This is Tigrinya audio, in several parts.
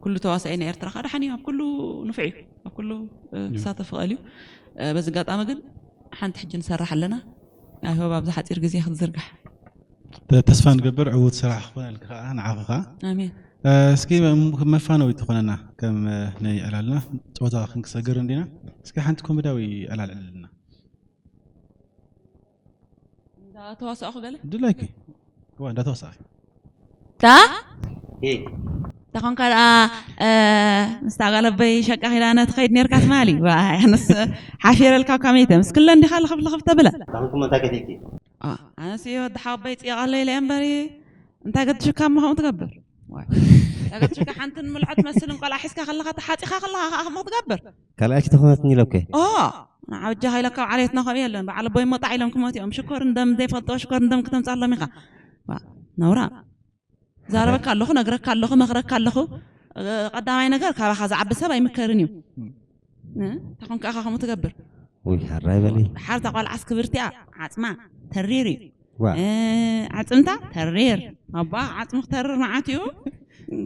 ኩሉ ተዋሳኢ ናይ ኤርትራ ከዓ ደሓን እዩ፣ ኣብ ኩሉ ንፉዕ እዩ፣ ኣብ ኩሉ እ፣ ክሳተፍ ይኽእል እዩ። እ፣ በዚ ኣጋጣሚ ግን ሓንቲ ሕጂ ንሰርሕ ኣለና። ኣይሆብ ኣብዚ ሓፂር ግዜ ክትዝርጋሕ። ተ- ተስፋ ንገብር ዕዉት ስራሕ ክኾነልካ ከዓ ንዓኹ ከዓ። ኣሜን። እ፣ እስኪ መ- መፋነዊ ትኾነና ከም እ፣ ናይ ዕላልና ጨወታ ክንክሰግር እንዲና። እስኪ ሓንቲ ኮሜዳዊ ዕላል ዕልልና። እንዳተዋሳእኹ ገለ ድላይኪ ዋ እንዳተወሳኺ ታ ታኾንካ ደኣ እ፣ ምስታ ጋለበይ ሸቃ ኪዳነ ትኸይድ ነርካ ትማሊ። ዋይ ኣነስ ሓፊረልካ ካሜተ ምስ ክለ እንዲኻ ልኽፍ ልኽፍ ተብለ። ታኹንኩም እንታይ ከፊልኪ? አ፣ ኣነስ ወዲ ሓወበይ ፅየቐለይ ኢለ እምበር እንታይ ገድሽካ እሞ ከምኡ ትገብር? ዋይ፣ እንታይ ገድሽካ ሓንቲ ንምልዖ ትመስል እንቆልዓ ሒዝካ ከለኻ ተሓፂኻ ከለኻ ከዓ ከምኡ ትገብር? ካልኣይቲ ተኾነትኒ ኢለኩ። ኦ ንዓብጃኻ ኢለካ ዓሌትና ከምኡ የለን። በዓል ኣቦይ መጣዕ ኢሎም ክመት እዮም። ሽኮር እንደም ዘይፈልጦ ሽኮር እንደም ክተምፃሎም ኢኻ። ዋ፣ ነውራ ዛረበካ ኣለኹ፣ ነግረካ ኣለኹ፣ መኽረካ ኣለኹ። እ፣ ቀዳማይ ነገር ካባኻ ዝዓቢ ሰብ ኣይምከርን እዩ። እ፣ ተኾንካ ኢኻ ከምኡ ትገብር? ውይ ሓራይ በሊ። ሓርታ ቆልዓስ ክብርቲኣ ዓፅማ ተሪር እዩ። ዋ እ፣ ዓፅምታ ተሪር ኣባ ዓፅሚ ክተርር መዓት እዩ።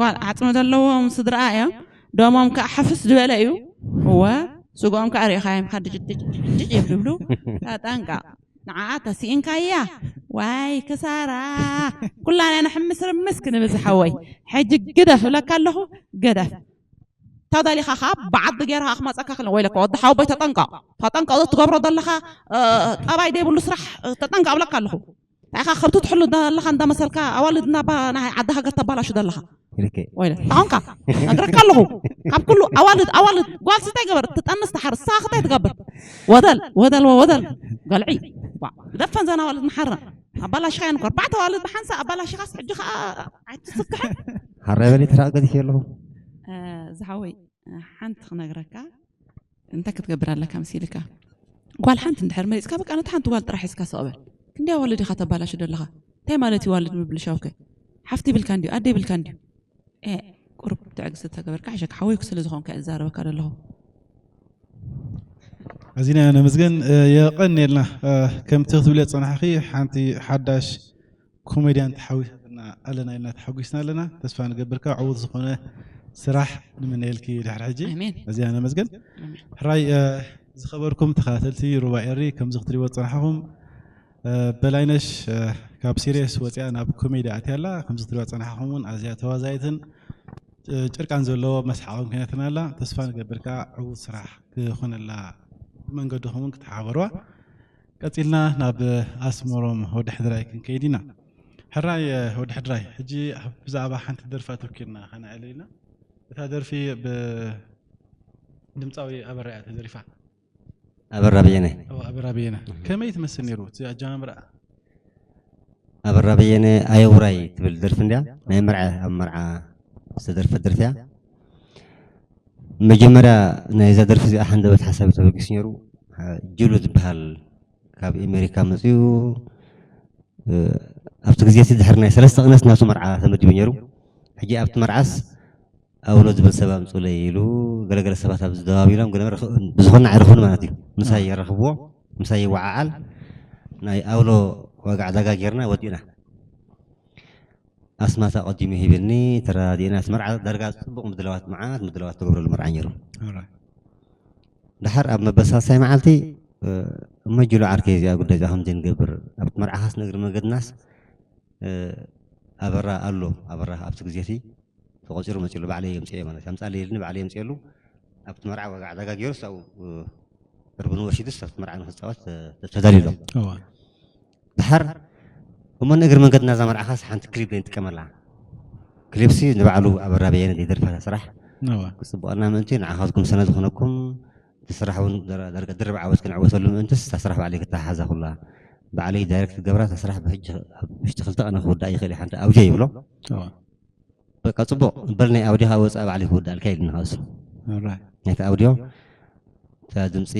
ጓል ዓፅሚ ዘለዎም ስድራ እዮም። ደሞም ከዓ ሓፍስ ዝበለ እዩ። እወ ስግኦም ከዓ ሪእኻዮም ካድጭጭጭጭ ይብሉ። ተጠንቀቕ። ንዓኣ ተስኢንካያ ዋይ ክሳራ። ኩላና ንሕምስ ርምስ ክንብል ዝሓወይ። ሕጂ ግደፍ እብለካ ኣለኹ። ገደፍ ተደሊኻ ኸዓ ብዓዲ ገይርካ ክመፀካ ክእል ወይለካ ወዲ ሓወቦይ ተጠንቀቕ። ተጠንቀቕ ትገብሮ ዘለኻ እ፣ ጠባይ ዘይብሉ ስራሕ እ፣ ተጠንቀቕ እብለካ ኣለኹ። እንታይ ኢኻ ከብቲ ትሕሉ ዘለኻ እንዳመሰልካ ኣዋልድ እናባ ናይ ዓዲ ሃገር ተባላሹ ዘለኻ ኢልከ ወይለ ታኾንካ ነግረካ ኣለኹ። ካብ ኩሉ ኣዋልድ ኣዋልድ ጓል ስታይ ገበር ትጠንስ ትሓርስ ሳኽ እንታይ ትገብር? ወደል ወደል ወደል ገልዒ ዋ፣ ግደፈን ዘን ኣዋልድ ንሓራ ኣባላሽኻ የንኮር ባዕተ ኣዋልድ ብሓንሳ ኣባላሽኻስ ሕጂ ከዓ ኣይትስክሕን። ሓራይ በሊ ተራቕ ገዲፍ ኣለኹ። እ፣ ዝሓወይ ሓንቲ ክነግረካ እንታይ ክትገብር ኣለካ መሲልካ? ጓል ሓንቲ እንድሕር መሪፅካ በቃ ነቲ ሓንቲ ጓል ጥራሕ ሒዝካ ስቕ በል። ክንደይ ኣዋልድ ኢኻ ተባላሹ ዘለኻ? እንታይ ማለት እዩ ዋልድ ምብልሻውከ? ሓፍቲ ይብልካ እንድዩ ኣደ ይብልካ እንድዩ። ኤ ቁሩብ ትዕግስቲ ተገበርካ ሕሸክ ሓወይኩ ስለ ዝኾንካ እየ ዝዛረበካ ዘለኹ። ኣዚና ነመስግን። እ፣ የቐንየልና። እ፣ ከምቲ ክትብልዮ ዝጸናሕኺ ሓንቲ ሓዳሽ ኮሜድያን ተሓዊሳትና ኣለና ኢልና ተሓጒስና ኣለና። ተስፋ ንገብር ካብ ዕዉት ዝኾነ ስራሕ ንምነየልኪ ድሕሪ ሕጂ። ኣሜን። ኣዚና ነመስግን። ኣሜን። ሕራይ እ፣ ዝኸበርኩም ተኸታተልቲ ሩባ ኤሪ ከምዚ ክትሪእዎ ዝጸናሕኹም እ፣ በላይነሽ እ፣ ካብ ሲሪየስ ወፂኣ ናብ ኮሜዲ ኣትያ ኣላ። ከምዚ ክትሪእዋ ዝጸናሕኹም እውን ኣዝያ ተዋዛይትን እ፣ ጭርቃን ዘለዎ መስሓቕን ኮይናትና ኣላ። ተስፋ ንገብር ከዓ ዕዉት ስራሕ ክኾነላ ብመንገድኹም እውን ክትሓባበርዋ። ቀፂልና ናብ ኣስመሮም ወዲ ሕድራይ ክንከይድ ኢና። ሕራይ እ፣ ወዲ ሕድራይ ሕጂ ኣብ- ብዛዕባ ሓንቲ ደርፊ ኣተኪርና ከነዕልል ኢና። እታ ደርፊ ብድምፃዊ ኣበራ እያ ተደሪፋ። ኣበራ በየነ ኦ፣ ኣበራ በየነ ከመይ ትመስል ነይሩ እቲ ኣጀማምራ? ኣበራ በየነ ኣየውራይ ትብል ደርፊ እንድያ ናይ መርዓ ኣብ መርዓ ዝተደርፈት ደርፊ እያ። መጀመርያ ናይዛ ደርፊ እዚኣ ሓንደበት ሓሳብ ተበጊሱ ነይሩ። ጅሉ ዝበሃል ካብ ኣሜሪካ መፅኡ እ፣ ኣብቲ ግዜ እቲ ድሕሪ ናይ ሰለስተ ቅነት ናቱ መርዓ ተመዲቡ ነይሩ። ሕጂ ኣብቲ መርዓስ ኣውሎ ዝብል ሰብ ኣምፁለይ ኢሉ ገለገለ ሰባት ኣብዚ ደባቢሎም ገለ ብዝኾነ ኣይረኽቡን ማለት እዩ። ምሳይ የራኽብዎ ምሳይ ይወዓዓል ናይ ኣውሎ ዋጋ ዕዳጋ ጌርና ወዲእና። ኣስማት ኣቐዲሙ ሂብኒ ተረዳዲእና። እቲ መርዓ ዳርጋ ፅቡቕ ምድላዋት መዓት ምድላዋት ተገብረሉ መርዓ ነይሩ። Alright. ድሓር ኣብ መበሳሳይ መዓልቲ እ፣ እሞ ጅሉ ዓርከይ እዚኣ ጉዳይ እዚኣ ከምዚ ንገብር ኣብቲ መርዓኻስ ነግሪ መገድናስ እ፣ ኣበራ ኣሎ ኣበራ ኣብቲ ግዜ እቲ ተቆፂሩ መፅሉ ባዕለይ የምፅኤ ማለት ኣምፃለይ ኢልኒ ባዕለይ የምፅኤሉ ኣብቲ መርዓ ዋጋ ዕዳጋ ገይሩ ሳው እርብኑ ወሲዱስ ኣብቲ መርዓ ንክፃወት እ፣ ተዳልዩ ኣሎ። እዋ ድሓር እሞ ንእግሪ መንገድና እዛ መርዓኻስ ሓንቲ ክሊፕ ንጥቀመላ። ክሊፕሲ ንባዕሉ ኣበራ በየነ ዘይደርፋታ ስራሕ እዋ ክፅብቐና ምእንቲ ንዓኻትኩም ሰነድ ዝኾነኩም እቲ ስራሕ እውን ደረ- ደረጃ ድርብ ዓወት ክንዕወተሉ ምእንትስ እታ ስራሕ ባዕለይ ክተሓሓዛ ኩላ ባዕለይ ዳይሬክት ክገብራ እታ ስራሕ ብሕጂ ኣብ ውሽጢ ክልተ ቀነ ክውዳእ ይኽእል እዩ ሓንቲ ኣውዲዮ ይብሎ እዋ በቃ ፅቡቕ በል ናይ ኣውዲኻ ወፃእ ባዕለይ ክውዳእልካ ኢልኒ ከእሱ Alright. ናይቲ ኣውዲዮ እታ ድምፂ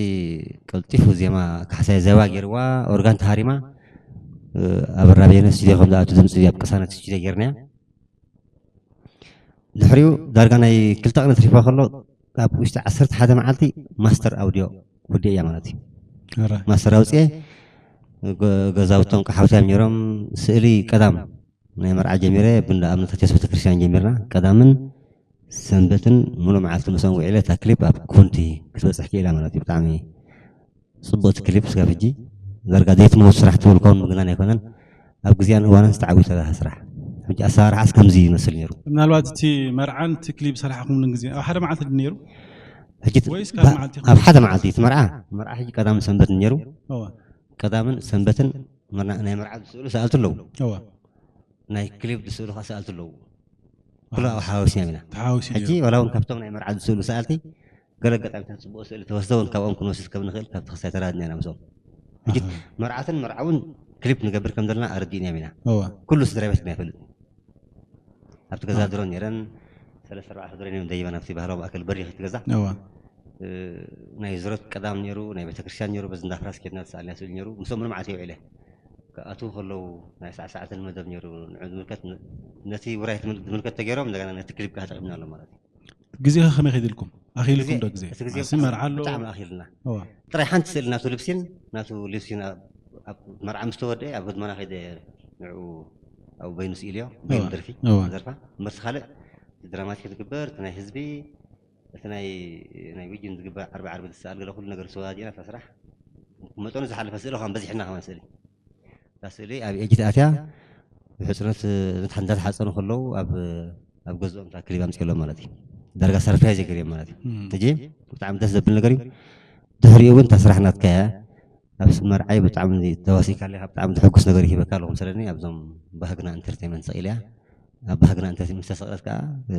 ቀልጢፉ ዜማ ካሕሳይ ዘባ ገይርዋ ኦርጋን ተሃሪማ እ፣ ኣበራ በየነ ስቱዲዮ ከም ዝኣቱ ድምፂ ኣብ ቅሳነት ስቱዲዮ ገይርናያ ድሕሪኡ ዳርጋ ናይ ክልተ ቅነ ትሪፋ ከሎ ኣብ ውሽጢ ዓሰርተ ሓደ መዓልቲ ማስተር ኣውዲዮ ወዲእ እያ ማለት እዩ Alright. ማስተር ኣውፅኤ ገ- ገዛውቶም ቀሓውትያም ነይሮም ስእሊ ቀዳም ናይ መርዓ ጀሚረ ብንዳ ኣብነታት የሱስ ቤተክርስትያን ጀሚርና ቀዳምን ሰንበትን ሙሉእ መዓልቲ ምስኦም ውዒለ እታ ክሊፕ ኣብ ኩንቲ ክትበፅሕ ክኢላ ማለት እዩ። ብጣዕሚ ፅቡቕቲ ክሊፕ ስጋብ ሕጂ ዳርጋ ዘይትመውት ስራሕ ትብል ከውን ምግናን ኣይኮነን። ኣብ ግዜኣን እዋንን ዝተዓዊተ ስራሕ። ሕጂ ኣሰራርሓስ ከምዚ ይመስል ነይሩ። ምናልባት እቲ መርዓን እቲ ክሊፕ ሰራሕኹምሉን ግዜ ኣብ ሓደ መዓልቲ ድዩ ነይሩ? ሕጂ እቲ ወይስ ካብ ባ- መዓልቲ ይኹን? ኣብ ሓደ መዓልቲ እቲ መርዓ መርዓ ሕጂ ቀዳምን ሰንበትን ነይሩ። እወ ቀዳምን ሰንበትን መርና- ናይ መርዓ ዝስእሉ ሰኣልቲ ኣለዉ። እወ ናይ ክሊፕ ዝስእሉ ከዓ ሰኣልቲ ኣለዉ። ኩሉ ኣብ ሓዋዊስና ኢና። ተሓዋዊሱ ሕጂ ዋላ እውን ካብቶም ናይ መርዓ ዝስእሉ ሰኣልቲ ገለ ኣጋጣሚታት ፅቡቅ ስእሊ ተወስደ እውን ካብኦም ክንወስድ ከም ንኽእል ካብቲ ክሳይ ተራድና ኢና ምስኦም። ሕጂ መርዓትን መርዓውን ክሊፕ ንገብር ከም ዘለና ኣረዲእናዮም ኢና። እወ ኩሉ ስድራ ቤት ግና ይፈልጥ። ኣብቲ ገዛ ድሮ ነይረን ሰለስተ ኣርባዕተ ድሮ ነይረን ደይበን ኣብቲ ባህላዊ ማእከል በሪኽ እቲ ገዛ እወ እ፣ ናይ ዝሮት ቀዳም ነይሩ፣ ናይ ቤተክርስትያን ነይሩ፣ በዚ እንዳፍራስ ኬድና ተሳእልና ስእሊ ነይሩ። ምስኦም ምንም ዓት የውዒለ ክኣትዉ ከለዉ ናይ ሳዕ ሰዓትን መደብ ነይሩ። ንዑ ዝምልከት ን- ነቲ ውራይ ትምል- ዝምልከት ተገይሮም እንደገና ነቲ ክሊፕ ከዓ ተጠቂምናሉ ማለት እዩ። ግዜኸ ከመይ ከይድልኩም ኣኺልኩም ዶ ግዜ እቲ ግዜ ማሲ መርዓ ኣሎ ብጣዕሚ ኣኺልና። እወ ጥራይ ሓንቲ ስእሊ ናቱ ልብሲን ናቱ ልብሲን ኣብ ኣብ መርዓ ምስ ተወደአ ኣብ ህድሞና ከይደ ንዕኡ ኣብ በይኑ ስኢልዮ በይኑ እወ፣ ደርፊ እወ። ዘርፋ እምበርቲ ካልእ እቲ ድራማቲክ ዝግበር እቲ ናይ ህዝቢ እቲ ናይ ናይ ዊጅን ዝግበር ዓርቢ ዓርቢ ዝሰኣል ገለ ኩሉ ነገር ሰዋዲና እታ ስራሕ መጠኑ ዝሓለፈ ስእሊ ኸም በዚሕና ከማን ስእሊ እታ ስእሊ ኣብ ኤጅት ኣትያ ብሕፅነት እንዳተሓፀኑ ከለዉ ኣብ ኣብ ገዝኦም እታ ክሊብ ኣምፅኦሎም ማለት እዩ። ዳርጋ ሰርፕራይዝ የገርዮም ማለት እዩ። እም። ሕጂ ብጣዕሚ ደስ ዘብል ነገር እዩ። ድሕሪኡ እውን እታ ስራሕ ናትካ እያ። ኣብ ስም መርዓይ ብጣዕሚ ተዋሲእካ ኣለካ፣ ብጣዕሚ ዘሐጉስ ነገር ይሂበካ ኣለኹ መሰለኒ። ኣብዞም ባህግና ኢንተርቴይንመንት ሰቒለ እያ። ኣብ ባህግና ኢንተርቴይንመንት ዝተሰቕለት ከዓ እ፣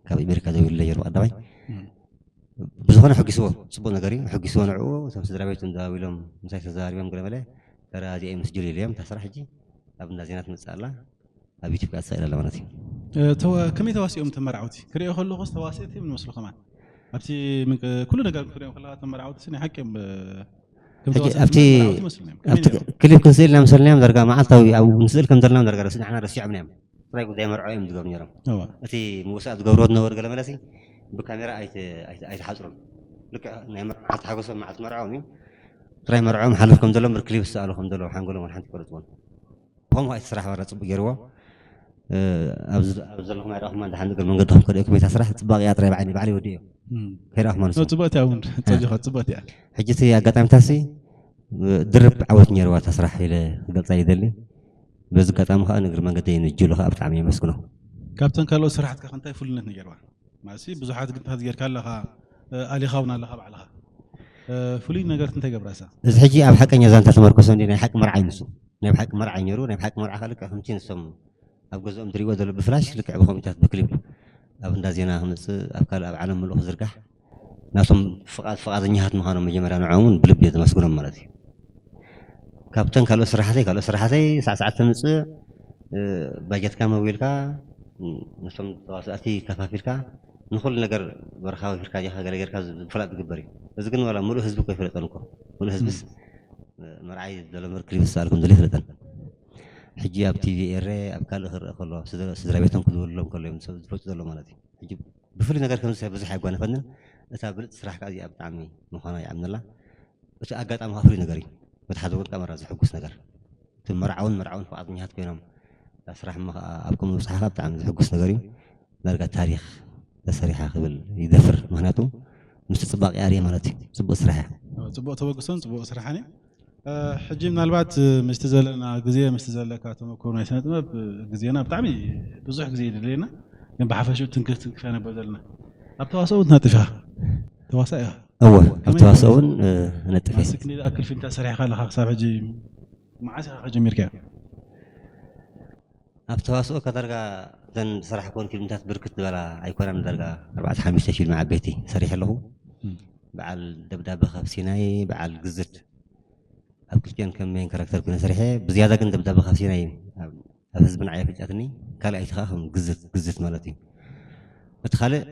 ካብ ኣሜሪካ ደዊሉለይ ነይሩ ቀዳማይ። እም። ብዝኾነ ሕጊስዎ፣ ፅቡቕ ነገር እዩ። ሕጊስዎ ንዕኡ እቶም ስድራ ቤቱ እንዳዊሎም ምሳይ ተዘራሪቦም ገለ መለ ተረዳዲኦም ምስ ጅል ኢለዮም እታ ስራሕ ሕጂ ኣብ እንዳ ዜና ትመፅእ ኣላ። ኣብ ዩቲብ ከዓ ትሰቕል ኣላ ማለት እዩ። እ፣ ተወ- ከመይ ተዋሲኦም እቶም መርዓውቲ ክሪኦ ከለኹስ ተዋሰእቲ እዮም ዝመስሉ ከማን ኣብቲ ምንቅ- ኩሉ ነገር ክትሪኦም ከለካ እቶም መርዓውቲ ሲ ናይ ሓቂ እዮም እ፣ ከም ሕጂ ተዋሰእቲ ኣብቲ መርዓውቲ መስሉኒ እዮም ከመይ ኣብቲ ነይሮም? ክሊፕ ክንስእል ኢና መሰለና እዮም ዳርጋ መዓልታዊ ኣብኡ ንስእል ከም ዘለና ዳርጋ ረስ ንዓና ረሲዖምና እዮም። ጥራይ ጉዳይ መርዖ እዮም ዝገብሩ ነይሮም። እወ እቲ ምውሳእ ዝገብርዎ ዝነበሩ ገለ መለሲ ብካሜራ ኣይት- ኣይት- ኣይትሓፅሩን። ልክዕ ናይ መርዓ መዓልቲ ሓጎሶም መዓልቲ መርዖም እዩ። ጥራይ መርዖም ሓልፍ ከም ዘሎ እምበር ክሊፕ ዝሰኣሉ ከም ዘለዉ ሓንጎሎም ወላ ሓንቲ ይፈልጥዎን። ብኸምኡ ኣይትስራሕ ባራ ፅቡቅ ገይርዎ። እ፣ ኣብዚ ኣብዚ ዘለኹም ኣይረእኹማ እንድሓን እግሪ መንገድኹም ከርእየኩም እታ ስራሕ ፅባቐ እያ ጥራይ ባዕሊ ባዕሊ ወዲኦ እም። ከይረእኹማ ንሱ ኖ፣ ፅብቕቲ እያ እውን ፀዚኻ ፅብቕቲ እያ ሕጂ እቲ ኣጋጣሚታት ሲ ድርብ ዓወት ነይርዋ እታ ስራሕ ኢለ ክገልፃ ይደሊ። በዚ ኣጋጣሚ ከዓ ንእግሪ መንገደይ ንጅሉ ከዓ ብጣዕሚ የመስግኖ። ካብተን ካልኦት ስራሕትካ ከ እንታይ ፍሉይነት ነይርዋ? ማለትሲ ብዙሓት ግንታት ጌርካ ኣለኻ፣ እ፣ ኣሊኻ እውን ኣለኻ ባዕልኻ። እ፣ ፍሉይ ነገር እንታይ ገብራሳ? እዚ ሕጂ ኣብ ሓቀኛ ዛንታ ተመርኮሰ እንዲ ናይ ሓቂ መርዓ እዩ ንሱ። ናይ ሓቂ መርዓ እዩ ነይሩ። ናይ ሓቂ መርዓ ከዓ ልክዕ ከምቲ ንሶም ኣብ ገዝኦም ዝሪእዎ ዘሎ ብፍላሽ ልክዕ ብኮሚታት ብክሊፕ ኣብ እንዳ ዜና ክመፅእ ኣብ ካልእ ኣብ ዓለም ምልኡ ክዝርጋሕ ናቶም ፍቓድ ፍቓደኛታት ምዃኖም መጀመርያ ንዕኦም እውን ብልቢ እየ ዘመስግኖም ማለት እዩ። ካብተን ካልኦት ስራሕተይ ካልኦት ስራሕተይ ሳዕ ሳዕ ተምፅእ እ፣ ባጀትካ መዊልካ እ፣ ነቶም ተዋሳእቲ ከፋፊልካ ንኩሉ ነገር ወርሓዊ ሂርካ ዲኻ ገለ ጌርካ ዝ- ዝፍላጥ ዝግበር እዩ። እዚ ግን ዋላ ሙሉእ ህዝቢ እኮ ይፈለጠን እኮ ሙሉእ ህዝብስ እ፣ መርዓይ ዘሎ መርክሊብ ዝሰኣልኩም ዘሎ ይፍለጠን። ሕጂ ኣብ ቲቪ ኤረ ኣብ ካልእ ክረአ ከሎ ስድራ ስድራ ቤቶም ክድውልሎም ከሎ እዮም ሰብ ዝፈልጡ ዘሎ ማለት እዩ። ሕጂ ብፍሉይ ነገር ከምዚ ሰብ ብዙሕ ኣይጓነፈንን። እታ ብልጽ ስራሕ ከዓ እዚኣ ብጣዕሚ ምዃና ይኣምነላ። እቲ ኣጋጣሚ ከዓ ፍሉይ ነገር እዩ። በቲ ሓደ ወገን ከዓ መራ ዘሐጉስ ነገር እቲ መርዓውን መርዓውን ፍቓደኛታት ኮይኖም እታ ስራሕ እሞ ከዓ ኣብ ከምኡ ምብፅሓ ከዓ ብጣዕሚ ዘሐጉስ ነገር እዩ። ዳርጋ ታሪክ ተሰሪሓ ክብል ይደፍር። ምክንያቱ ምስቲ ፅባቐ ኣርእየ ማለት እዩ። ፅቡቅ ስራሕ እያ። ፅቡቅ ተበግሶን ፅቡቅ ስራሕን እዩ። ሕጂ ምናልባት ምስቲ ዘለና ግዜ ምስቲ ዘለካ ተመክሮ ናይ ስነ ጥበብ ግዜና ብጣዕሚ ብዙሕ ግዜ እዩ ድልየና፣ ግን ብሓፈሽኡ ትንክፍ ትንክፍ ነበር ዘለና። ኣብ ተዋስኦ እውን ትነጥፍ ኢኻ፣ ተዋሳእ ኢኻ። እወ ኣብ ተዋስኦ እውን ነጥፍ እየ። ክንደይ ዝኣክል ፊልምታት ሰሪሕካ ኣለኻ ክሳብ ሕጂ? መዓስ ኢኻ ከጀሚርካዮ? ኣብ ተዋስኦ ከ ዳርጋ እተን ዝሰራሕክወን ፊልምታት ብርክት ዝበላ ኣይኮናን፣ ዳርጋ ኣርባዕተ ሓሙሽተ ፊልሚ ዓበይቲ ሰሪሐ ኣለኹ። በዓል ደብዳበ ካብ ሲናይ፣ በዓል ግዝት ኣብ ክልቲኦን ከም ሜን ካራክተር ኮይነ ሰሪሐ። ብዝያዳ ግን ደብዳበ ካብ ሲናይ ኣብ ኣብ ህዝቢ ንዓይ ኣፍልጫትኒ። ካልኣይቲ ከዓ ከም ግዝት ግዝት ማለት እዩ። እቲ ካልእ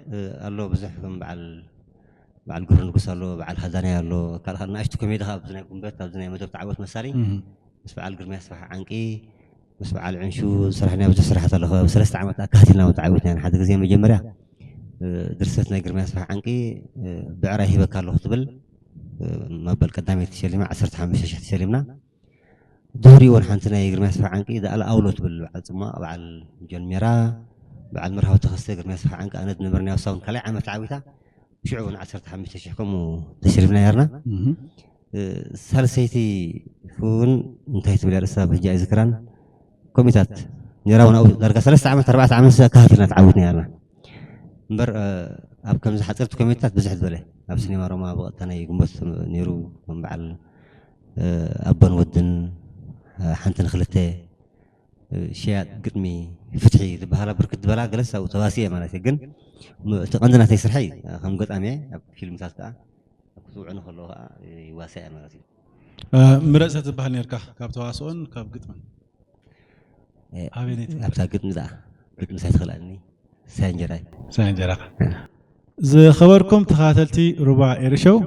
ኣሎ ብዙሕ ከም በዓል በዓል ግብረ ንጉስ ኣሎ፣ በዓል ሃዳናይ ኣሎ፣ ካልእ ካልእ ንኣሽቱ ኮሜዲ ከዓ ኣብዚ ናይ ጉንበት ኣብዚ ናይ መደብ ተዓወት መሳሊ ምስ በዓል ግርማይ ኣስፋሓ ዓንቂ ምስ በዓል ዕንሹ ዝሰራሕናዮ ብዙሕ ስራሓት ኣሎ። ከባቢ ሰለስተ ዓመት ኣካታቲልና እውን ተዓዊትና ኢና። ሓደ ግዜ መጀመርያ ድርሰት ናይ ግርማይ ኣስፋሓ ዓንቂ ብዕራይ ሂበካ ኣለኹ ትብል መበል ቀዳመይቲ ተሸሊማ ዓሰርተ ሓሙሽተ ሽሕ ተሸሊምና። ድሕሪኡ እውን ሓንቲ ናይ ግርማይ ኣስፋሓ ዓንቂ ደኣለ ኣውሎ ትብል በዓል ፅሟቕ በዓል ጆን ሜራ በዓል መርሃዊ ተኸስተ፣ ግርማይ ስፍሓ ዓንቃ፣ ኣነ ዝነበርናዮ ሳውን ካልኣይ ዓመት ተዓዊታ፣ ሽዑ እውን ዓሰርተ ሓሙሽተ ሽሕ ከምኡ ተሸሊምና ነርና። ሳልሰይቲ እውን እንታይ ትብል ርእሳ ብሕጂ ኣይዝክራን። ኮሚታት ነራ እውን ኣብኡ ዳርጋ ሰለስተ ዓመት ኣርባዕተ ዓመት ኣካታቲልና ተዓዊትና ነርና። እምበር ኣብ ከምዚ ሓፀርቲ ኮሚታት ብዙሕ ዝበለ ኣብ ሲኔማ ሮማ ብቐጥታ ናይ ግንቦት ነይሩ። ከም በዓል ኣቦን ወድን፣ ሓንቲ ንክልተ፣ ሽያጥ ግጥሚ፣ ፍትሒ ዝበሃላ ብርክት ዝበላ ገለስ ኣብኡ ተዋሲኤ ማለት እዩ። ግን እቲ ቀንዲ ናተይ ስርሐይ ከም ገጣሚ ኣብ ፊልምታት ከዓ ኣብ ክትውዕኑ ከለዉ ከዓ ይዋሳእ ማለት እዩ። ምረፅ ትበሃል ነርካ ካብ ተዋስኦን ካብ ግጥምን ኣበየነይቲ? ኣብታ ግጥሚ ደኣ ግጥሚ ሳይ ትኽእላኒ ሳይ እንጀራይ ሳይ እንጀራኻ። ዝኸበርኩም ተኸታተልቲ ሩባ ኤርሾው፣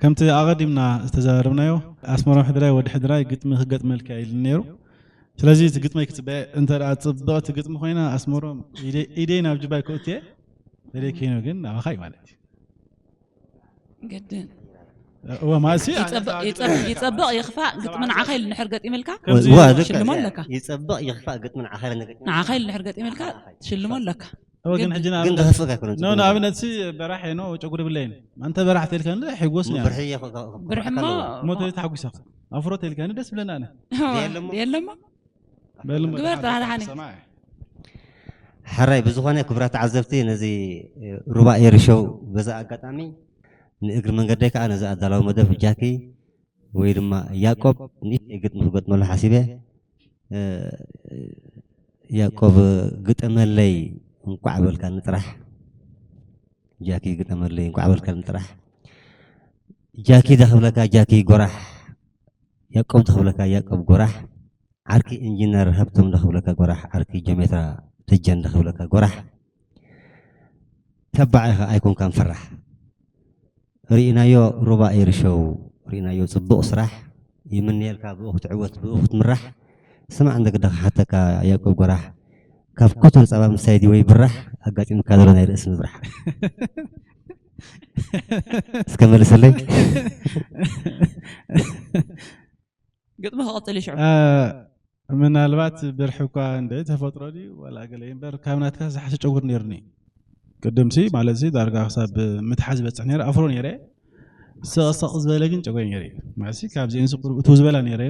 ከምቲ ኣቐዲምና ዝተዛረብናዮ ኣስመሮም ሕድራይ ወዲ ሕድራይ ግጥሚ ክገጥመልካ ኢሉ ነይሩ። ስለዚ እቲ ግጥመይ ክፅበ እንተ ደኣ ፅብቕቲ ግጥሚ ኮይና ኣስመሮም ኢደይ ናብ ጅባይ ክእትየ ተደይ ከይኑ ግን ናባኻ እዩ ማለት እዩ። ግድን እወ ማእሲ ይጸብቕ ይጸብቕ ይኽፋእ ግጥሚ ንዓኻ ኢሉ ንሕር ገጢምልካ ከምዚ ዋ፣ ልክዕ ሽልሞ እዚኣ ኣለካ። ይጸብቕ ይኽፋእ ግጥሚ ንዓኻ ኢሉ ንገጢም ንዓኻ ኢሉ ንሕር ገጢምልካ ትሽልሞ ኣለካ። እወ ግን ሕጂ ግን ዘኽፍእ ኣይኮነን ኖ ንኣብነት ሲ በራሕ እየ ኖ ጨጉሪ ብለይን ኣንተ በራሕ ተልካ እንደ ሕጎስ ነው ብርሒ ብርሕሞ ሞተ ተሓጒሰኻ ኣፍሮ ተልካ ደስ ብለና ኣነ የለሞ በል እሞ ግበር ጥራሕ ደሓነ። ሰማዕ ሕራይ ብዝኾነ ክቡራት ተዓዘብቲ ነዚ ሩባ ኤሪ ሾው በዛ ኣጋጣሚ ንእግሪ መንገደይ ከዓ ነዚ ኣዳላዊ መደብ ጃኪ ወይ ድማ ያቆብ ንእሽተይ ግጥሚ ክገጥመሉ ሓሲበ። ያቆብ ግጠመለይ እንኳዕ በልካኒ ጥራሕ። ጃኪ ግጠመለይ እንኳዕ በልካኒ ጥራሕ። ጃኪ ዳኽብለካ ጃኪ ጎራሕ፣ ያቆብ ዳኽብለካ ያቆብ ጎራሕ፣ ዓርኪ ኢንጂነር ሃብቶም ዳኽብለካ ጎራሕ፣ ዓርኪ ጀሜትራ ተጀን ዳኽብለካ ጎራሕ። ተባዕ ኢኻ ኣይኮንካን ፈራሕ። ርኢናዮ ሩባ ኤሪ ሾው ርኢናዮ ጽቡቕ ስራሕ ይምነየልካ ብኡ ክትዕወት ብኡ ክትምራሕ። ስማዕ እንደ ግዳ ክሓተካ ያቆብ ጎራሕ ካብ ኮተር ጸባ ምሳይ ድዩ ወይ ብራሕ ኣጋጢምካ ዘሎ ናይ ርእሲ ምብራሕ እስከ መልሰለይ ግጥሚ ክቐጽል ይሽዑ ምናልባት ብርሒ እኳ እንደ ተፈጥሮ ድዩ ዋላ ገለ እምበር ካብ ናትካ ዝሓሸ ጨጉር ነይሩኒ ቅድምሲ ማለት ሲ ዳርጋ ክሳብ ምትሓዝ ዝበፅሕ ነይረ ኣፍሮ ነይረ ሰቕሰቕ ዝበለ ግን ጨጉሪ ነይረ ማለት ሲ ካብዚአን ቁርብቱ ዝበላ ነይረ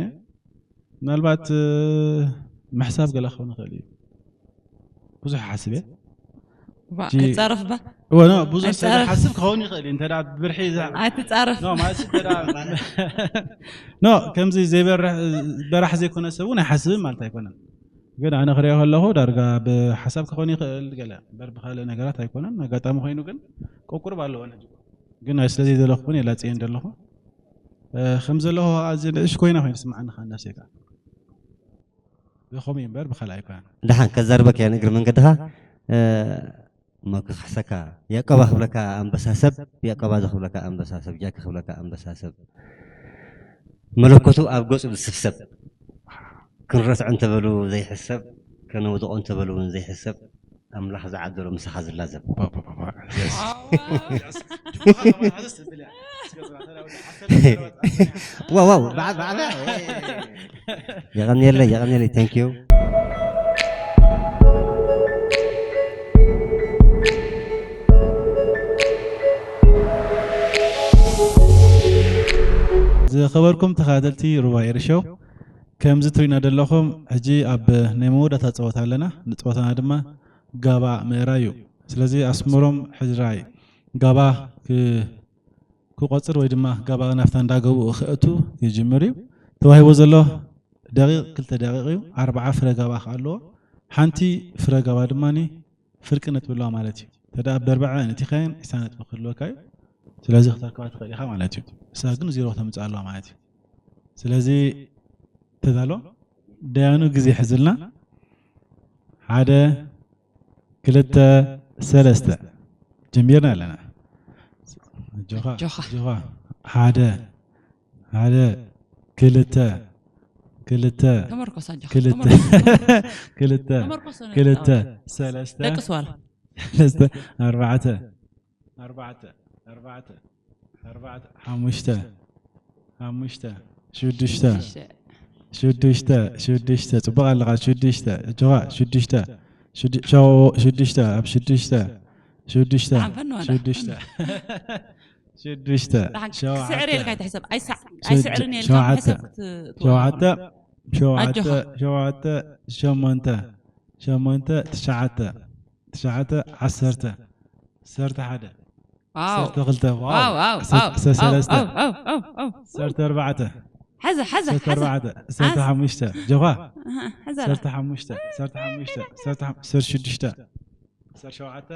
ምናልባት ምሕሳብ ገለ ክኸውን ይኽእል እዩ ብዙሕ ሓስብ እየ ኣይፃረፍ ባ ወኖ ብዙሕ ሰብ ሓስብ ክኸውን ይኽእል እዩ እንተ ብርሒ ኣይትፃረፍ ኖ ማለት እንተ ኖ ከምዚ ዘይበራሕ በራሕ ዘይኮነ ሰብ እውን ኣይሓስብን ማለት ኣይኮነን ግን ኣነ ክሪኦ ከለኹ ዳርጋ ብሓሳብ ክኸውን ይኽእል ገለ እምበር ብካልእ ነገራት ኣይኮነን ኣጋጣሚ ኮይኑ ግን ቆቁርብ ኣለዎ ነዚ ግን ኣይ ስለ ዘይደለኹ እውን የላፅየን ዘለኹ ከም ዘለኹ ኣዚ ንእሽ ኮይና ኮይኑ ስምዓኒ ከዓ ነብሰይ ከዓ ብኸምኡ እምበር ብካልእ ኣይኮነን ደሓን ከዛርበካ እያ ንእግሪ መንገድኻ እሞ ክኽሕሰካ ያቆባ ክብለካ ኣንበሳ ሰብ ያቆባ ዝኽብለካ ኣንበሳ ሰብ ጃኪ ክብለካ ኣንበሳ ሰብ መለኮቱ ኣብ ገጹ ዝስብሰብ ክንረስዖ እንተበሉ ዘይሕሰብ ከነውድቖ እንተበሉ እውን ዘይሕሰብ ኣምላኽ ዝዓደሎ ምሳኻ ዝላዘብ ዋው ዋው ብዓብያ የቐንየለይ የቐንየለይ thank you ዝኸበርኩም ተኸታተልቲ ሩባ ኤርሾው ከምዚ ትሪእና ዘለኹም ሕጂ ኣብ ናይ መወዳእታ ፀወታ ኣለና ንፀወታና ድማ ጋባ ምእራይ እዩ ስለዚ ኣስመሮም ሕድራይ ጋባ ክቆፅር ወይ ድማ ጋባ ናብታ እንዳገቡ ክእቱ ይጅምር እዩ ተዋሂቦ ዘሎ ደቂቕ ክልተ ደቂቕ እዩ ኣርባዓ ፍረ ጋባ ከኣለዎ ሓንቲ ፍረ ጋባ ድማ ፍርቂ ነጥቢ ኣለዋ ማለት እዩ ተዳ በርበዐ ነቲኻየን ዒስራ ነጥቢ ክህልወካ እዩ ስለዚ ክተርክባ ትኽእል ኢኻ ማለት እዩ እሳ ግን ዜሮ ተምፅእ ኣለዋ ማለት እዩ ስለዚ ተዳሎ ደያኑ ግዜ ሕዝልና ሓደ ክልተ ሰለስተ ጀሚርና ኣለና ጆኻ ጆኻ ሓደ ሓደ ክልተ ክልተ ክልተ ክልተ ሰለስተ ሰለስተ ኣርባዕተ ኣርባዕተ ኣርባዕተ ኣርባዕተ ሓሙሽተ ሓሙሽተ ሽዱሽተ ሽዱሽተ ሽዱሽተ ፅቡቅ ኣለካ ሽዱሽተ እጆኻ ሽዱሽተ ሽዱ- ሸው- ሽዱሽተ ኣብ ሽዱሽተ ሽዱሽተ ደሓን ፈኑ ዋላ። ሽዱሽተ ሽዱሽተ ደሓን ሸውዓተ ክስዕር ኢልካ ኣይትሕሰብ። ኣይስዕ- ሽድ- ኣይስዕርን ኢልካ ሸውዓተ ሕሰብ ክትወሃብ። ሸውዓተ ሸውዓተ ኣጆኻ። ሸውዓተ ሸሞንተ ሸሞንተ ትሽዓተ ትሽዓተ ዓሰርተ ዓሰርተ ሓደ ዋው። ዓሰርተ ክልተ ዋው፣ ዋው፣ ዓሰርተ ሰለስተ ዋው፣ ዋው፣ ዋው፣ ዋው። ዓሰርተ ኣርባዕተ ሓዘ፣ ሓዘ፣ ዓሰርተ ሓዘ። ኣርባዕተ ዓሰርተ ሓሙሽተ ጀኻ ኣሃ፣ ሓዘ። ዓሰርተ ሓሙሽተ ዓሰርተ ሓሙሽተ ዓሰርተ ሓሙሽተ ዓሰርተ ሽዱሽተ ዓሰርተ ሸውዓተ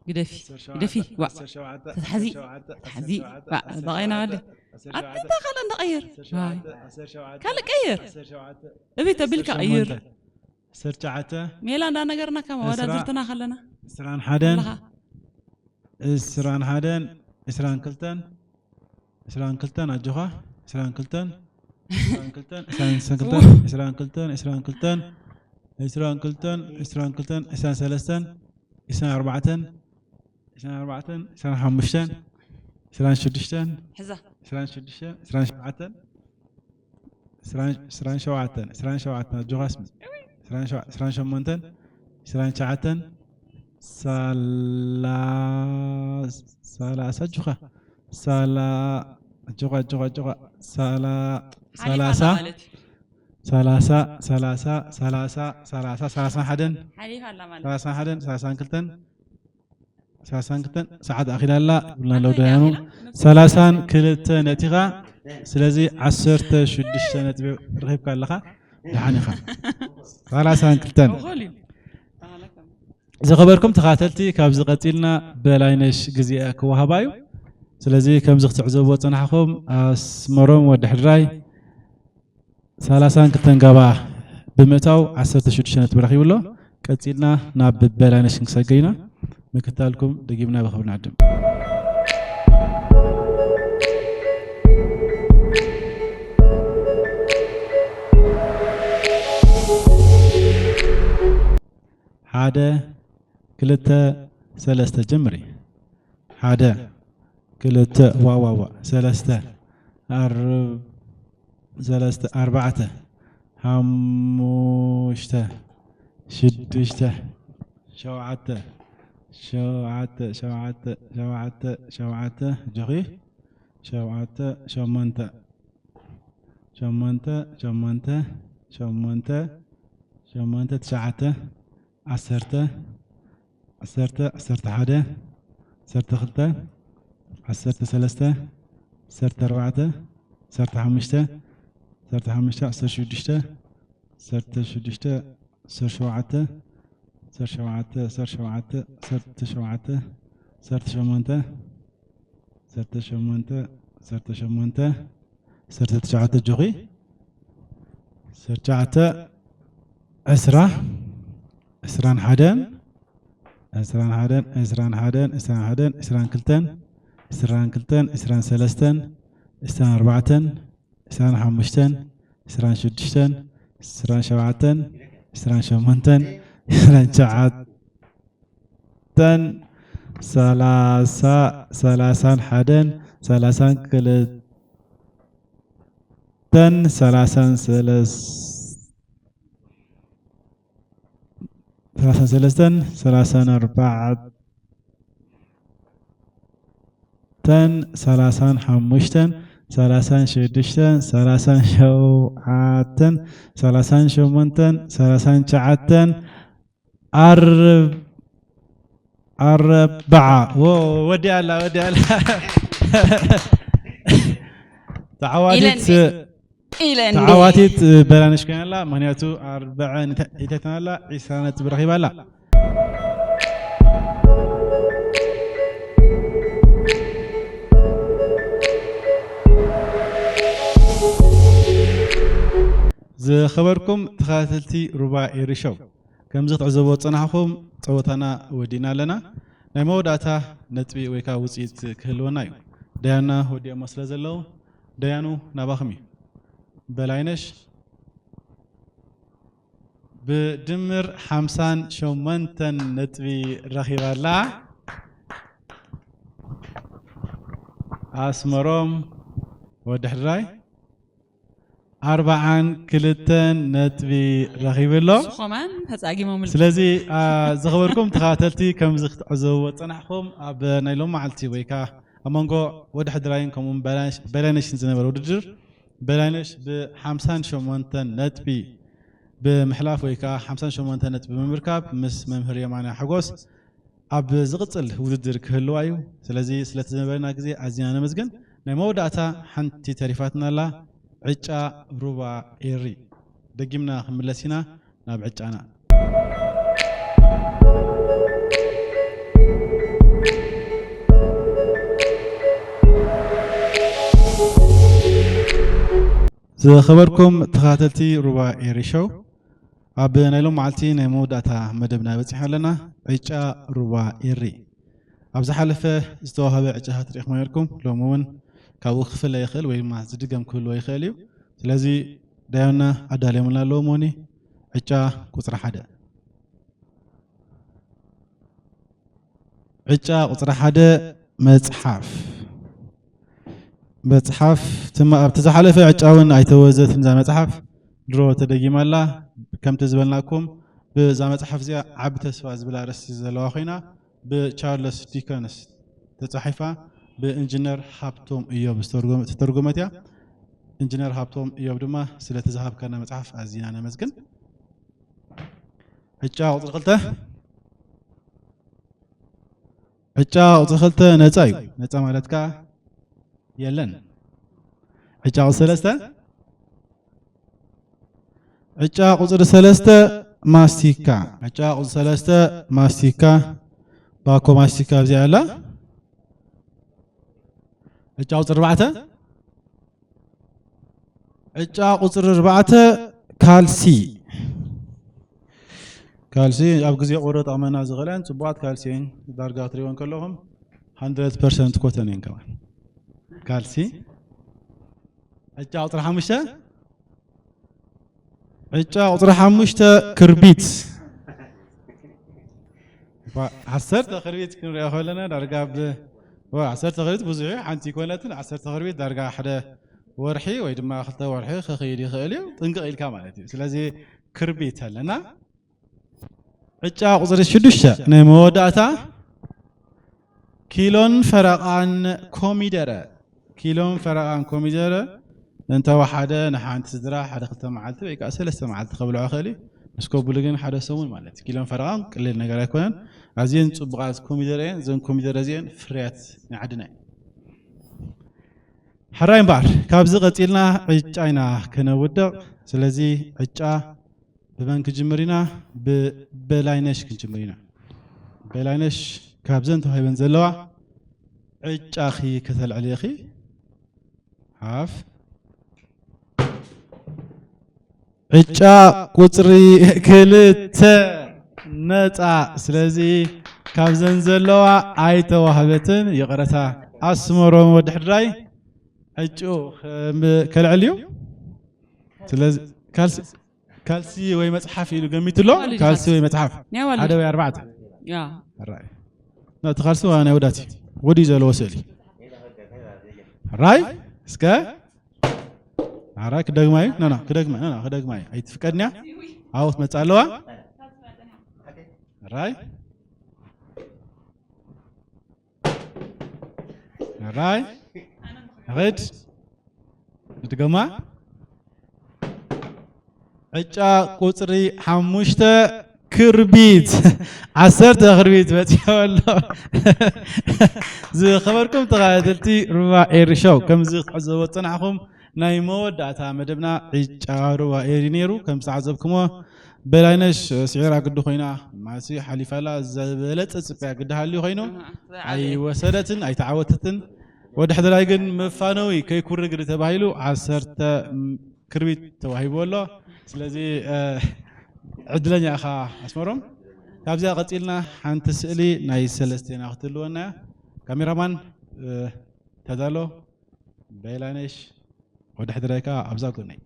ግደፊ፣ ዓሰርተ ሸውዓተ ግደፊ። ዋ። ዓሰርተ ሸውዓተ ተትሓዚ፣ ዓሰርተ ሸውዓተ ተትሓዚ። ዓሰርተ ሸውዓተ ዋ፣ ዓሰርተ በቒና ሸውዓተ ወዲ። ዓሰርተ ሸውዓተ ኣታ ካልእ እንዳ ቀይር። ዓሰርተ ሸውዓተ ዓሰርተ ሸውዓተ ካልእ ቀይር። ዓሰርተ ሸውዓተ እቤት ተቢልካ ዓሰርተ ቀይር። ሸሞንተ ዓሰርተ ትሽዓተ ሜላ እንዳ ነገርና ካብ ዕስራ መወዳድርትና ከለና ዕስራን ሓደን ኣለኻ። ዕስራን ሓደን ዕስራን ክልተን ዕስራን ክልተን ኣጆኻ ዕስራን ክልተን ዕስራን ክልተን ዕስራን ክልተን ዕስራን ክልተን ዕስራን ክልተን ዕስራን ክልተን ዕስራን ክልተን ዕስራን ሰለስተን ዕስራን ኣርባዕተን ዕስራን ኣርባዕተን ዕስራን ሓሙሽተን ዕስራን ሽዱሽተን ሕዛ። ዕስራን ሽዱሽተን ዕስራን ሸውዓተን ዕስራን ሸውዓተን ዕስራን ሸውዓተን ኣጆኻ ስሚ ዕስራን ሸውዓተን ዕስራን ሸሞንተን ዕስራን ትሽዓተን ሳላ ሳላሳ ኣጆኻ ሳላ ኣጆኻ ኣጆኻ ኣጆኻ ሳላ ሓሊፋ ሳላሳ ኣላ ማለት እዩ። ሰላሳ ሰላሳ ሰላሳ ሰላሳ ሰላሳን ሓደን ሓሊፋ ኣላ ማለት እዩ። ሰላሳን ሓደን ሰላሳን ክልተን ሰላሳን ክልተን ሰዓት ኣኺላ ኣላ ይብሉና ኣለዉ ኣታ ደያኑ ኣኺላ? ሰላሳን ክልተ ነቲኻ ስለዚ ዓሰርተ ሽዱሽተ ነጥቢ ረኺብካ ኣለኻ ደሓን ኢኻ ሰላሳን ክልተን እኹል እዩ። ዝኸበርኩም ተኻተልቲ ካብዚ ቀፂልና በላይነሽ ግዜኣ ክወሃባ እዩ ስለዚ ከምዚ ክትዕዘብዎ ፀናሕኹም ኣስመሮም ወዲ ሕድራይ ሰላሳን ክልተን ጋባ ብምእታው ዓሰርተ ሽዱሽተ ነጥቢ ረኺቡ ኣሎ ቀፂልና ናብ በላይነሽ ክንሰገ ኢና ምክታልኩም ደጊምና ብኽብሪ ንዕድም ሓደ ክልተ ሰለስተ ጀምሪ ሓደ ክልተ ዋዋዋ ሰለስተ ኣርብ ሰለስተ ኣርባዕተ ሓሙሽተ ሽዱሽተ ሸውዓተ ሸውዓተ ሸውዓተ ሸውዓተ ሸውዓተ ጆኺ ሸውዓተ ሸሞንተ ሸሞንተ ሸሞንተ ሸሞንተ ሸሞንተ ትሽዓተ ዓሰርተ ዓሰርተ ዓሰርተ ሓደ ዓሰርተ ክልተ ዓሰርተ ሰለስተ ዓሰርተ ኣርባዕተ ዓሰርተ ሓሙሽተ ዓሰርተ ሓሙሽተ ዓሰርተ ሽዱሽተ ዓሰርተ ሽዱሽተ ዓሰርተ ሸውዓተ ዓሰርተ ሸውዓተ ዓሰርተ ሸውዓተ ዓሰርተ ሸውዓተ ዓሰርተ ሸሞንተ ዓሰርተ ሸሞንተ ዓሰርተ ሸሞንተ ዓሰርተ ትሽዓተ ጆኺ ዓሰርተ ትሽዓተ ዕስራ ዕስራን ሓደን ዕስራን ሓደን ዕስራን ሓደን ዕስራን ሓደን ዕስራን ክልተን ዕስራን ክልተን ዕስራን ሰለስተን ዕስራን ኣርባዕተን ዕስራን ሓሙሽተን ዕስራን ሽዱሽተን ዕስራን ሸውዓተን ዕስራን ሸሞንተን ዕስራን ትሽዓተን ሰላሳ ሰላሳን ሓደን ሰላሳን ክልተን ሰላሳን ሰለስ ሰላሳን ሰለስተን ሰላሳን ኣርባዕተን ሰላሳን ሓሙሽተን ሰላሳን ሽዱሽተን ሰላሳን ሸውዓተን ሰላሳን ሸሞንተን ሰላሳን ትሽዓተን ኣርብ ኣርባዓ ወ- ወዲኣ ኣላ ወዲኣ ኣላ ተዓዋቲት ኢለ እንዴ? ተዓዋቲት በላነሽ ኮይና ኣላ ምክንያቱ ኣርብዐ ኢተትና ኣላ ዒስራ ነጥቢ ረኺባ ኣላ ዝኸበርኩም ተኸታተልቲ ሩባ ኤሪ ሾው ከምዚ ክትዕዘብዎ ዝፀናሕኹም ፀወታና ወዲእና ኣለና ናይ መወዳእታ ነጥቢ ወይ ከዓ ውፅኢት ክህልወና እዩ ደያና ወዲኦሞ ስለ ዘለዉ ደያኑ ናባኹም እዩ በላይነሽ ብድምር ሓምሳን ሸሞንተን ነጥቢ ረኺባ ኣላ ኣስመሮም ወዲ ሕድራይ ኣርባዓን ክልተን ነጥቢ ረኺቡ ኣሎ። ንሱ ከማን ተጻጊሞም ኣሎ። ስለዚ፣ ኣ፣ ዝኸበርኩም ተኸታተልቲ፣ ከምዚ ክትዕዘብዎ ዝጸናሕኩም፣ ኣብ ናይ ሎም መዓልቲ ወይ ከኣ ኣብ መንጎ ወዲ ሕድራይን ከምኡውን በላይነሽ-፣ በላይነሽን ዝነበረ ውድድር፣ በላይነሽ ብሓምሳን ሸሞንተን ነጥቢ ብምሕላፍ ወይ ከኣ ሓምሳን ሸሞንተን ነጥቢ ብምርካብ ምስ መምህር የማነ ሓጎስ ኣብ ዝቕጽል ውድድር ክህልዋ እዩ። ስለዚ ስለቲ ዝነበረና ግዜ ኣዚና ነመስግን። ናይ መወዳእታ ሓንቲ ተሪፋትና ኣላ። ዕጫ ሩባ ኤሪ። ደጊምና ክንምለስ ኢና ናብ ዕጫና። ዝኸበርኩም ተኸታተልቲ ሩባ ኤሪ ሾው፣ ኣብ ናይ ሎም መዓልቲ ናይ መወዳእታ መደብና በጺሕና ኣለና። ዕጫ ሩባ ኤሪ። ኣብ ዝሓለፈ ዝተዋህበ ዕጫታት ርኢኹም ነርኩም። ሎሚ እውን ካብኡ ክፍለ ይኽእል ወይ ድማ ዝድገም ክህልዎ ይኽእል እዩ። ስለዚ ዳዮና ኣዳልዮምልና ኣለዉ። ሞኒ፣ ዕጫ ቁጽሪ ሓደ። ዕጫ ቁጽሪ ሓደ፣ መጽሓፍ። መጽሓፍ ትማ-፣ ኣብቲ ዝሓለፈ ዕጫ እውን ኣይተወዘትን እዛ መጽሓፍ፣ ድሮ ተደጊማ ኣላ። ከምቲ ዝበልናኩም፣ ብዛ መጽሓፍ እዚኣ ዓቢ ተስፋ ዝብል ኣርእስቲ ዘለዋ ኮይና፣ ብቻርለስ ዲከንስ ተጻሒፋ፣ ብኢንጂነር ሃብቶም እዮብ ዝተርጎመ-፣ ዝተተርጎመት እያ። ኢንጂነር ሃብቶም እዮብ ድማ ስለቲ ዝሃብካና መጽሓፍ ኣዚና ነመስግን። ዕጫ ቁጽሪ ክልተ። ዕጫ ቁጽሪ ክልተ ነጻ እዩ። ነጻ ማለት ከኣ የለን። ዕጫ ቁጽሪ ሰለስተ። ዕጫ ቁጽሪ ሰለስተ፣ ማስቲካ። ዕጫ ቁጽሪ ሰለስተ፣ ማስቲካ። ባኮ ማስቲካ ኣብዚኣ ኣላ። ዕጫ ቁጽሪ ኣርባዕተ። ዕጫ ቁጽሪ ኣርባዕተ፣ ካልሲ። ካልሲ ኣብ ግዜ ቁሪ ጠቕመና ዝኽእለን ጽቡቓት ካልሲ እየን። ዳርጋ ክትሪእወን ከለኹም፣ ሃንድረድ ፐርሰንት ኮተን እየን ከማን። ካልሲ። ዕጫ ቁጽሪ ሓሙሽተ። ዕጫ ቁጽሪ ሓሙሽተ፣ ክርቢት። እኳ ዓሰርተ ክርቢት ክንሪኦ ከለና፣ ዳርጋ ብ-፣ ዋ፣ ዓሰርተ ክርቢት ብዙሕ እዩ፣ ሓንቲ ኣይኮነትን። ዓሰርተ ክርቢት ዳርጋ ሓደ ወርሒ ወይ ድማ ክልተ ወርሒ ክኸይድ ይኽእል እዩ፣ ጥንቅቕ ኢልካ ማለት እዩ። ስለዚ ክርቢት ኣለና። ዕጫ ቁጽሪ ሽዱሽተ፣ ናይ መወዳእታ፣ ኪሎን ፈረቓን ኮሚደረ። ኪሎን ፈረቓን ኮሚደረ እንተወሓደ ንሓንቲ ስድራ ሓደ ክልተ መዓልቲ ወይ ከኣ ሰለስተ መዓልቲ ከብልዖ ይኽእል እዩ። ምስ ከብሉ ግን ሓደ ሰሙን ማለት እዩ። ኪሎን ፈረቓን ቀሊል ነገር ኣይኮነን። ኣዝየን ጽቡቓት ኮሚደረ እየን። እዘን ኮሚደረ እዚአን ፍርያት ናይ ዓድና እየን። ሕራይ እምበኣር፣ ካብዚ ቀጺልና ዕጫ ኢና ከነውድቕ። ስለዚ ዕጫ ብመን ክንጅምር ኢና? ብበላይነሽ ክንጅምር ኢና። በላይነሽ፣ ካብዘን ተዋሂበን ዘለዋ ዕጫኺ ከተልዕሊ ኢኺ። ሓፍ። ዕጫ ቁጽሪ ክልተ፣ ነጻ። ስለዚ ካብዘን ዘለዋ ኣይተዋህበትን። ይቕረታ። ኣስመሮም ወዲ ሕድራይ ዕጩ ከም-፣ ከልዕል እዩ። ስለዚ ካልሲ፣ ካልሲ ወይ መጽሓፍ ኢሉ ገሚቱ ኣሎ። ኣዋልድ ካልሲ ወይ መጽሓፍ። ናይ ኣዋልድ። ሓደ ወይ ኣርባዕተ። ያ። ራይ። ና፣ እቲ ካልሲ ዋ ናይ ወዳት እዩ። ወዲ ዘለዎ ስእሊ። ራይ፣ እስከ። ራይ ክደግማ እዩ። ና፣ ና፣ ክደግማ፣ ና፣ ና፣ ክደግማ እዩ። ኣይትፍቀድንያ። ኣብኡ ክትመጽእ ኣለዋ። ራይ። ራይ። ርድ። ንድገማ። ዕጫ ቁጽሪ ሓሙሽተ፣ ክርቢት። ዓሰርተ ክርቢት በጺሑ ኣሎ። ዝኸበርኩም ተኸታተልቲ ሩባ ኤሪ ሾው፣ ከምዚ ክትዕዘብዎ ዝጸናሕኩም ናይ መወዳእታ መደብና ዕጫ ሩባ ኤሪ ነይሩ። ከም ዝተዓዘብኩሞ በላይነሽ ስዒራ ግዲ ኮይና፣ ማሲ ሓሊፋላ። ዝበለጸ ጽብያ ግዲ ሃልዩ ኮይኑ፣ ኣሃ፣ ዝዓበየ። ኣይወሰደትን ኣይተዓወተትን። ወዲ ሕድራይ ግን መፋነዊ ከይኩሪ ግዲ ተባሂሉ ዓሰርተ ክርቢት ተዋሂቡ ኣሎ። ስለዚ፣ እ፣ ዕድለኛ ኢኻ ኣስመሮም። ካብዚኣ ቀጺልና ሓንቲ ስእሊ ናይ ሰለስቴና ክትህልወና እያ። ካሜራማን፣ እ፣ ተዳሎ። በላይነሽ ወዲ ሕድራይ ከኣ ኣብዛ ጎነይ።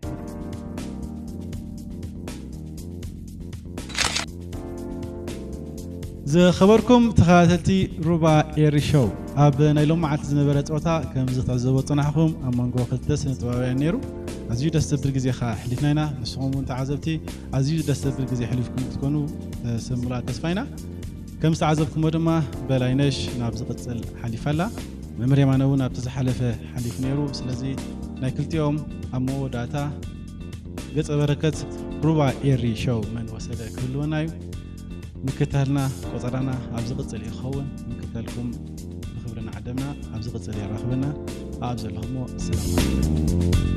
ዝኸበርኩም ተኸታተልቲ ሩባ ኤሪ ሾው፣ ኣብ ናይ ሎም መዓልቲ ዝነበረ ጸወታ ከም ዝተዕዘቦ ጽናሕኩም ኣብ መንጎ ክልተ ስነ ጥበባውያን ነይሩ። ኣዝዩ ደስ ዘብል ግዜ ኸዓ ሕሊፍና ኢና። ንስኹም እውን ተዓዘብቲ ኣዝዩ ደስ ዘብል ግዜ ሕሊፍኩም ክትኮኑ፣ እ፣ ስሙላት ተስፋ ኢና። ከም ዝተዓዘብኩሞ ድማ በላይነሽ ናብ ዝቕጽል ሓሊፋ ኣላ። መምህር የማነ እውን ኣብቲ ዝሓለፈ ሓሊፉ ነይሩ። ስለዚ ናይ ክልቲኦም ኣብ መወዳእታ ገጸ በረከት ሩባ ኤሪ ሾው መን ወሰደ ክህልወና እዩ። ምክታልና ቆጸራና ኣብ ዝቕጽል እዩ ክኸውን። ምክታልኩም ብኽብሪ ንዓደምና። ኣብ ዝቕጽል የራኽበና። ኣብ ዘለኹሞ ሰላም።